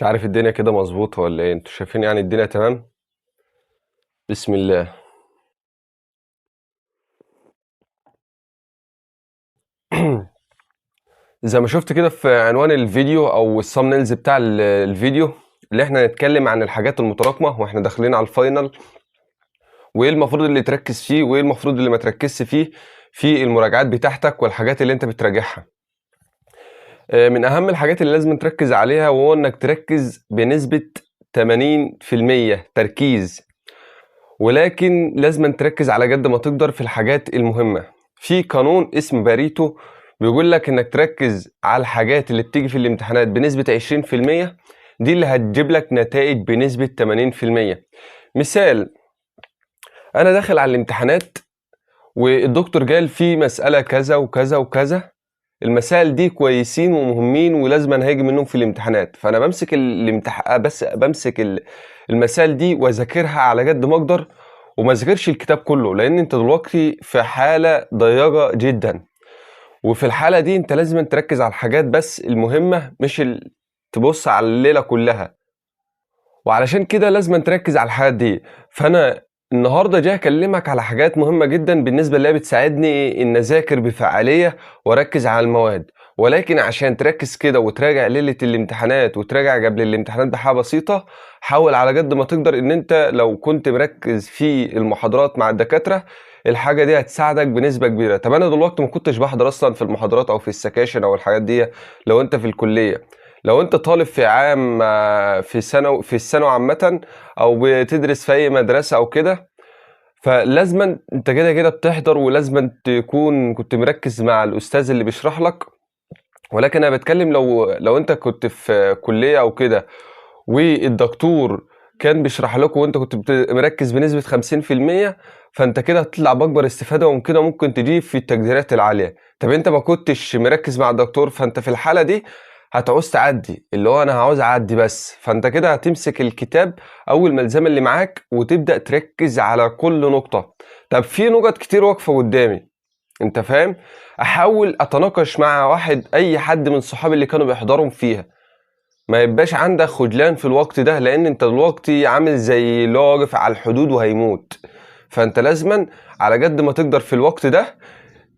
مش عارف الدنيا كده مظبوطة ولا ايه؟ انتوا شايفين يعني الدنيا تمام؟ بسم الله. زي ما شفت كده في عنوان الفيديو او ال thumbnails بتاع الفيديو، اللي احنا هنتكلم عن الحاجات المتراكمة واحنا داخلين على ال final، وايه المفروض اللي تركز فيه وايه المفروض اللي ما تركزش فيه في المراجعات بتاعتك والحاجات اللي انت بتراجعها. من اهم الحاجات اللي لازم تركز عليها وهو انك تركز بنسبة 80% تركيز، ولكن لازم تركز على قد ما تقدر في الحاجات المهمة. في قانون اسمه باريتو بيقول لك انك تركز على الحاجات اللي بتيجي في الامتحانات بنسبة 20%، دي اللي هتجيب لك نتائج بنسبة 80%. مثال، انا داخل على الامتحانات والدكتور قال في مسألة كذا وكذا وكذا، المسائل دي كويسين ومهمين ولازم انا هاجي منهم في الامتحانات، فانا بمسك الامتحان بس بمسك المسائل دي واذاكرها على قد ما اقدر وما اذاكرش الكتاب كله، لان انت دلوقتي في حالة ضيقة جدا، وفي الحالة دي انت لازم تركز على الحاجات بس المهمة، مش تبص على الليلة كلها، وعلشان كده لازم تركز على الحاجات دي. فانا النهارده جاي اكلمك على حاجات مهمة جدا بالنسبة اللي هي بتساعدني ان اذاكر بفعالية واركز على المواد، ولكن عشان تركز كده وتراجع ليلة الامتحانات وتراجع قبل الامتحانات بحاجة بسيطة، حاول على قد ما تقدر ان انت لو كنت مركز في المحاضرات مع الدكاترة الحاجة دي هتساعدك بنسبة كبيرة. طب انا دلوقتي ما كنتش بحضر اصلا في المحاضرات او في السكاشن او الحاجات دي. لو انت في الكلية، لو انت طالب في عام، في سنة، في الثانوي عامة، او بتدرس في اي مدرسة او كده، فلازما انت كده كده بتحضر ولازما تكون كنت مركز مع الاستاذ اللي بيشرح لك. ولكن انا بتكلم لو انت كنت في كلية او كده والدكتور كان بيشرح لكم وانت كنت مركز بنسبة 50%، فانت كده هتطلع باكبر استفادة وممكن ممكن تجيب في التقديرات العالية. طب انت ما كنتش مركز مع الدكتور، فانت في الحالة دي هتعوز تعدي، اللي هو انا هعوز اعدي بس، فانت كده هتمسك الكتاب او الملزمة اللي معاك وتبدأ تركز على كل نقطة. طب في نقط كتير واقفة قدامي، انت فاهم، احاول اتناقش مع واحد، اي حد من صحابي اللي كانوا بيحضرهم فيها، ما يبقاش عندك خجلان في الوقت ده، لان انت دلوقتي عامل زي اللي هو واقف على الحدود وهيموت. فانت لازما على قد ما تقدر في الوقت ده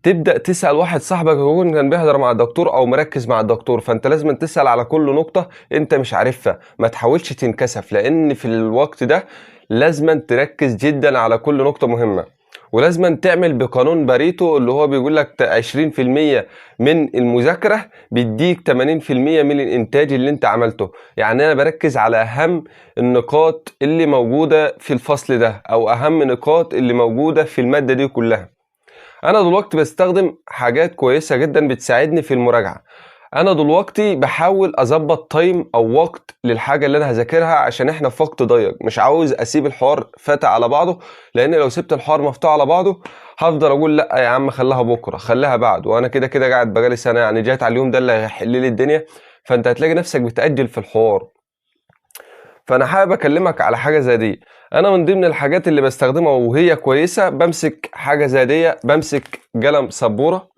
تبدأ تسأل واحد صاحبك يكون كان بيحضر مع الدكتور او مركز مع الدكتور، فانت لازم تسأل على كل نقطة انت مش عارفها، ما تحاولش تنكسف، لان في الوقت ده لازم تركز جدا على كل نقطة مهمة. ولازم تعمل بقانون باريتو اللي هو بيقول لك 20% من المذاكرة بيديك 80% من الانتاج اللي انت عملته. يعني انا بركز على اهم النقاط اللي موجودة في الفصل ده او اهم نقاط اللي موجودة في المادة دي كلها. انا دلوقتي بستخدم حاجات كويسة جدا بتساعدني في المراجعة. انا دلوقتي بحاول اظبط time او وقت للحاجة اللي انا هذاكرها، عشان احنا في وقت ضيق، مش عاوز اسيب الحوار فاتح على بعضه، لان لو سبت الحوار مفتوح على بعضه هفضل اقول لا يا عم خليها بكرة خليها بعد، وانا كده كده قاعد بقالي سنة، يعني جات على اليوم ده اللي هيحل لي الدنيا، فانت هتلاقي نفسك بتأجل في الحوار. فانا حابب اكلمك على حاجة زي دي. انا من ضمن الحاجات اللي بستخدمها وهي كويسة، بمسك حاجة زي دي، بمسك قلم سبورة،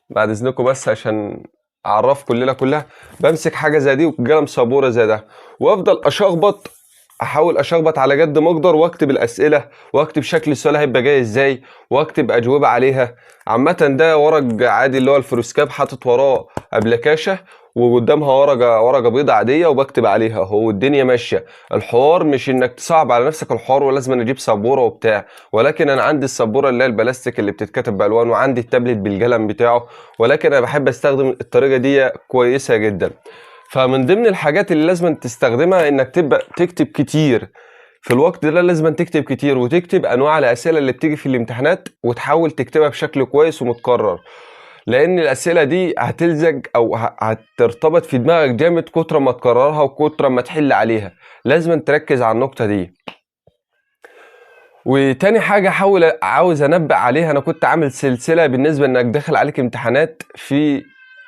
بعد اذنكم بس عشان اعرفكم الليلة كلها، بمسك حاجة زي دي وقلم سبورة زي ده، وافضل اشخبط، احاول اشخبط على قد ما اقدر، واكتب الاسئلة واكتب شكل السؤال هيبقى جاي ازاي واكتب اجوبه عليها. عامة ده ورق عادي اللي هو الفلوسكاب، حاطط وراه ابلكاشه وقدامها ورقة بيضة عادية وبكتب عليها اهو، والدنيا ماشية. الحوار مش انك تصعب على نفسك الحوار ولازم أنا اجيب سبورة وبتاع، ولكن انا عندي السبوره اللي هي البلاستيك اللي بتتكتب بالوان، وعندي التابلت بالقلم بتاعه، ولكن انا بحب استخدم الطريقة دي كويسة جدا. فمن ضمن الحاجات اللي لازم تستخدمها انك تبدا تكتب كتير في الوقت ده، لازم تكتب كتير وتكتب انواع الاسئلة اللي بتيجي في الامتحانات، وتحاول تكتبها بشكل كويس ومتكرر، لان الاسئلة دي هتلزج او هترتبط في دماغك جامد كتر ما تكررها وكتر ما تحل عليها. لازم تركز على النقطة دي. وتاني حاجة عاوز انبه عليها، انا كنت عامل سلسلة بالنسبة انك داخل عليك امتحانات في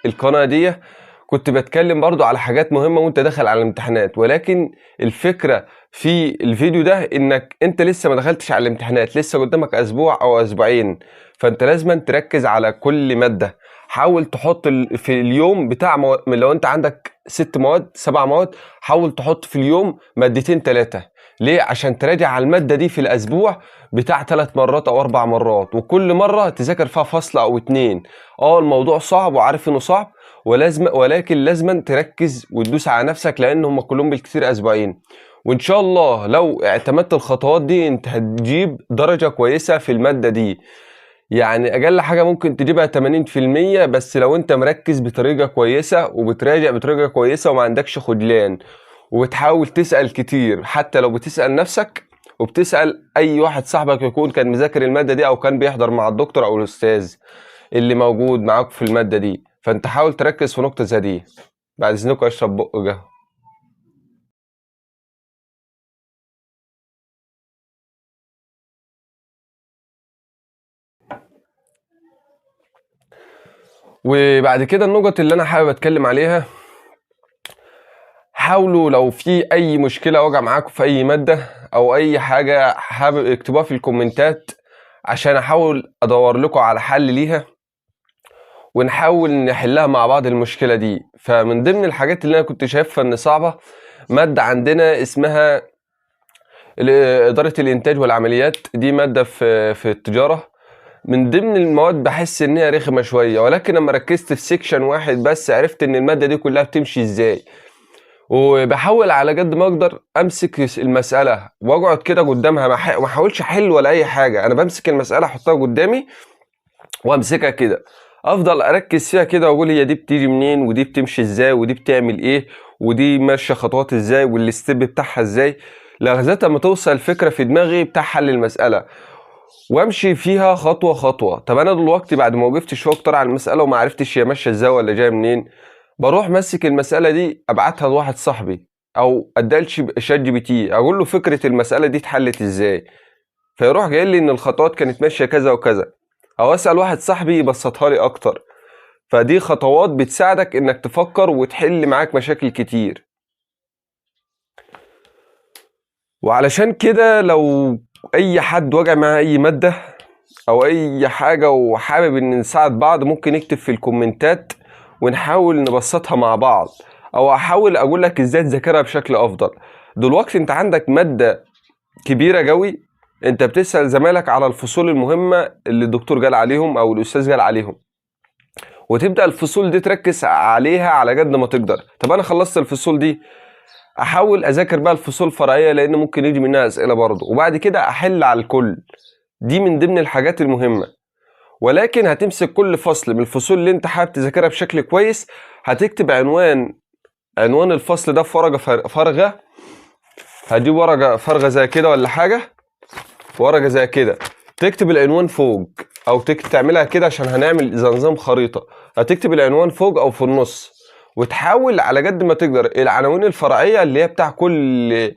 القناة دي، كنت بتكلم برضو على حاجات مهمة وانت داخل على الامتحانات، ولكن الفكرة في الفيديو ده انك انت لسه ما دخلتش على الامتحانات، لسه قدامك اسبوع او اسبوعين، فانت لازم تركز على كل مادة. حاول تحط في اليوم بتاع لو انت عندك 6 مواد 7 مواد، حاول تحط في اليوم مادتين 3. ليه؟ عشان تراجع على المادة دي في الاسبوع بتاع 3 مرات او 4 مرات، وكل مرة تذاكر فيها فصل او 2. الموضوع صعب وعارف انه صعب، ولكن لازم تركز وتدوس على نفسك، لان هم كلهم بالكثير اسبوعين. وان شاء الله لو اعتمدت الخطوات دي انت هتجيب درجة كويسة في المادة دي. يعني اقل حاجة ممكن تجيبها 80%، بس لو انت مركز بطريقة كويسة وبتراجع بطريقة كويسة وما عندكش خذلان، وبتحاول تسأل كتير، حتى لو بتسأل نفسك وبتسأل اي واحد صاحبك يكون كان مذاكر المادة دي او كان بيحضر مع الدكتور او الاستاذ اللي موجود معاك في المادة دي. فانت حاول تركز في نقطة زي دي. بعد اذنكم اشرب بق قهوة. وبعد كده النقط اللي انا حابب اتكلم عليها، حاولوا لو في اي مشكلة واجهة معاكم في اي مادة او اي حاجة حابب اكتبوها في الكومنتات عشان احاول ادور لكم على حل ليها ونحاول نحلها مع بعض المشكلة دي. فمن ضمن الحاجات اللي انا كنت شايفها ان صعبة، مادة عندنا اسمها إدارة الإنتاج والعمليات، دي مادة في التجارة. من ضمن المواد بحس ان هي رخمة شوية، ولكن لما ركزت في section واحد بس عرفت ان المادة دي كلها بتمشي ازاي. وبحاول على قد ما اقدر امسك المسألة واقعد كده قدامها، ما احاولش احل ولا اي حاجة، انا بمسك المسألة احطها قدامي وامسكها كده، افضل اركز فيها كده واقول هي دي بتيجي منين، ودي بتمشي ازاي، ودي بتعمل ايه، ودي ماشية خطوات ازاي، وال step بتاعها ازاي، لغاية ما توصل الفكرة في دماغي بتاع حل المسألة وامشي فيها خطوة خطوة. طب انا دلوقتي بعد ما وقفت شوية اكتر على المسالة وما عرفتش هي ماشية ازاي ولا جاية منين، بروح ماسك المسالة دي ابعتها لواحد صاحبي او اديها ChatGPT، اقول له فكرة المسالة دي اتحلت ازاي، فيروح جاي لي ان الخطوات كانت ماشية كذا وكذا، او اسال واحد صاحبي يبسطها لي اكتر. فدي خطوات بتساعدك انك تفكر وتحل معاك مشاكل كتير. وعلشان كده لو اي حد واجه معاه اي مادة او اي حاجة وحابب ان نساعد بعض، ممكن يكتب في الكومنتات ونحاول نبسطها مع بعض، او احاول اقول لك ازاي تذاكرها بشكل افضل. دلوقتي انت عندك مادة كبيرة قوي، انت بتسأل زمايلك على الفصول المهمة اللي الدكتور قال عليهم او الاستاذ قال عليهم، وتبدأ الفصول دي تركز عليها على قد ما تقدر. طب انا خلصت الفصول دي، احاول اذاكر بقى الفصول الفرعية لان ممكن يجي منها اسئلة برضه، وبعد كده احل على الكل. دي من ضمن الحاجات المهمة. ولكن هتمسك كل فصل من الفصول اللي انت حابب تذاكرها بشكل كويس، هتكتب عنوان الفصل ده في ورقة فارغة، هتجيب ورقة فارغة زي كده ولا حاجة، ورقة زي كده، تكتب العنوان فوق او تعملها كده عشان هنعمل زي نظام خريطة، هتكتب العنوان فوق او في النص، وتحاول على قد ما تقدر العناوين الفرعية اللي هي بتاع كل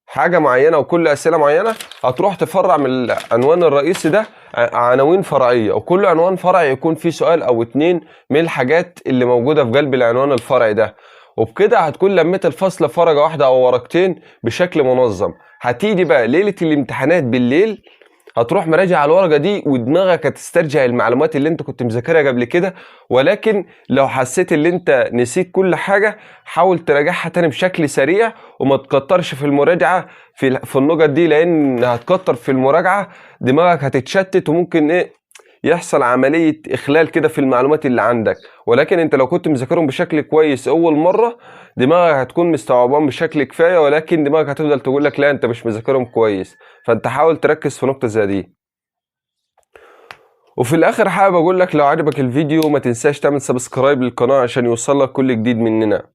حاجة معينة وكل أسئلة معينة، هتروح تفرع من العنوان الرئيسي ده عناوين فرعية، وكل عنوان فرعي يكون فيه سؤال أو 2 من الحاجات اللي موجودة في قلب العنوان الفرعي ده. وبكده هتكون لميت الفصل في ورقة واحدة أو ورقتين بشكل منظم. هتيجي بقى ليلة الامتحانات بالليل، هتروح مراجع على الورقة دي ودماغك هتسترجع المعلومات اللي انت كنت مذاكرها قبل كده. ولكن لو حسيت ان انت نسيت كل حاجة، حاول تراجعها تاني بشكل سريع، وما تكترش في المراجعة في النقط دي، لان هتكتر في المراجعة دماغك هتتشتت وممكن يحصل عملية إخلال كده في المعلومات اللي عندك. ولكن انت لو كنت مذاكرهم بشكل كويس أول مرة، دماغك هتكون مستوعباهم بشكل كفاية، ولكن دماغك هتفضل تقول لك لا انت مش مذاكرهم كويس. فانت حاول تركز في نقطة زي دي. وفي الآخر حابب أقول لك لو عجبك الفيديو ما تنساش تعمل subscribe للقناة عشان يوصلك كل جديد مننا،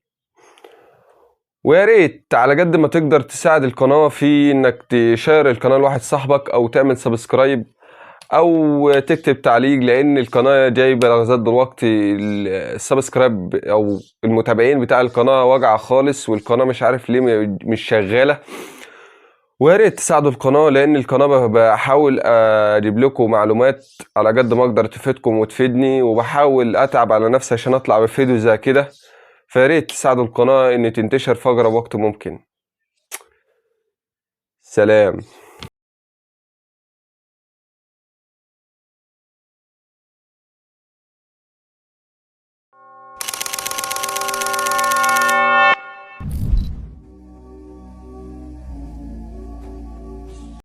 ويا ريت على قد ما تقدر تساعد القناة في انك تشير القناة لواحد صاحبك او تعمل subscribe او تكتب تعليق، لان القناة جايبة لغاية دلوقتي ال subscribe او المتابعين بتاع القناة واجعة خالص، والقناة مش عارف ليه مش شغالة. ويا ريت تساعدوا القناة، لان القناة بحاول اجيب لكم معلومات على قد ما اقدر تفيدكم وتفيدني، وبحاول اتعب على نفسي عشان اطلع بفيديو زي كده. فيا ريت تساعدوا القناة ان تنتشر في اقرب وقت ممكن. سلام.